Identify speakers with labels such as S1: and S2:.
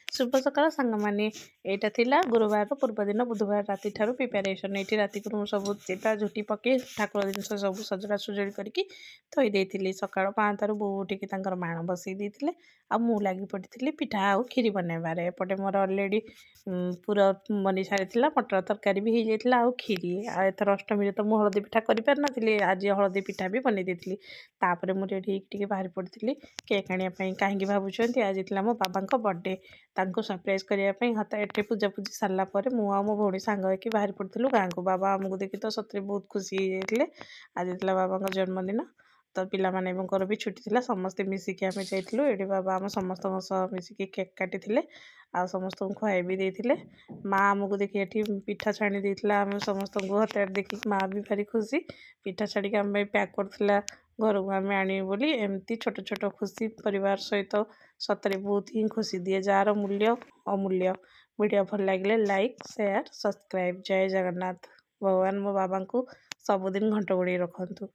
S1: ଶୁଭ ସକାଳ ସାଙ୍ଗମାନେ। ଏଇଟା ଥିଲା ଗୁରୁବାରର ପୂର୍ବଦିନ ବୁଧବାର ରାତିଠାରୁ ପ୍ରିପାରେସନ୍। ଏଇଠି ରାତିକରୁ ମୁଁ ସବୁ ଚିତା ଝୁଟି ପକେଇ, ଠାକୁର ଜିନିଷ ସବୁ ସଜଡ଼ା ସଜଡ଼ି କରିକି ଥୋଇ ଦେଇଥିଲି। ସକାଳ 5ଟାରୁ ବୋଉ ଉଠିକି ତାଙ୍କର ମାଣ ବସେଇ ଦେଇଥିଲେ ଆଉ ମୁଁ ଲାଗି ପଡ଼ିଥିଲି ପିଠା ଆଉ କ୍ଷୀରି ବନେଇବାରେ। ଏପଟେ ମୋର ଅଲରେଡ଼ି ପୁର ବନେଇ ସାରିଥିଲା, ମଟର ତରକାରୀ ବି ହେଇଯାଇଥିଲା ଆଉ କ୍ଷୀରି। ଆଉ ଏଥର ଅଷ୍ଟମୀରେ ତ ମୁଁ ହଳଦୀ ପିଠା କରିପାରିନଥିଲି, ଆଜି ହଳଦୀ ପିଠା ବି ବନେଇ ଦେଇଥିଲି। ତାପରେ ମୁଁ ରେଡ଼ି ହେଇକି ଟିକେ ବାହାରି ପଡ଼ିଥିଲି କେକ୍ ଆଣିବା ପାଇଁ। କାହିଁକି ଭାବୁଛନ୍ତି? ଆଜି ଥିଲା ମୋ ବାବାଙ୍କ ବର୍ଥଡ଼େ, ତାଙ୍କୁ ସରପ୍ରାଇଜ୍ କରିବା ପାଇଁ। ହତ ଏଠି ପୂଜା ପୂଜି ସାରିଲା ପରେ ମୁଁ ଆଉ ମୋ ଭଉଣୀ ସାଙ୍ଗ ହେଇକି ବାହାରି ପଡ଼ିଥିଲୁ ଗାଁକୁ। ବାବା ଆମକୁ ଦେଖି ତ ସତରେ ବହୁତ ଖୁସି ହେଇଯାଇଥିଲେ। ଆଜି ଥିଲା ବାବାଙ୍କ ଜନ୍ମଦିନ, ତ ପିଲାମାନଙ୍କର ବି ଛୁଟି ଥିଲା। ସମସ୍ତେ ମିଶିକି ଆମେ ଯାଇଥିଲୁ। ଏଠି ବାବା ଆମ ସମସ୍ତଙ୍କ ସହ ମିଶିକି କେକ୍ କାଟିଥିଲେ ଆଉ ସମସ୍ତଙ୍କୁ ଖୁଆଇ ବି ଦେଇଥିଲେ। ମା ଆମକୁ ଦେଖି ଏଠି ପିଠା ଛାଣି ଦେଇଥିଲା ଆମେ ସମସ୍ତଙ୍କୁ। ହଠାତ୍ ଦେଖିକି ମା ବି ଭାରି ଖୁସି, ପିଠା ଛାଣିକି ଆମ ପାଇଁ ପ୍ୟାକ୍ କରୁଥିଲା ଘରକୁ ଆମେ ଆଣିବୁ ବୋଲି। ଏମିତି ଛୋଟ ଛୋଟ ଖୁସି ପରିବାର ସହିତ ସତରେ ବହୁତ ହିଁ ଖୁସି ଦିଏ, ଯାହାର ମୂଲ୍ୟ ଅମୂଲ୍ୟ। ଭିଡ଼ିଓ ଭଲ ଲାଗିଲେ ଲାଇକ୍, ସେୟାର, ସବସ୍କ୍ରାଇବ୍। ଜୟ ଜଗନ୍ନାଥ। ଭଗବାନ ମୋ ବାବାଙ୍କୁ ସବୁଦିନ ଘଣ୍ଟ ଘୋଡ଼େଇ ରଖନ୍ତୁ।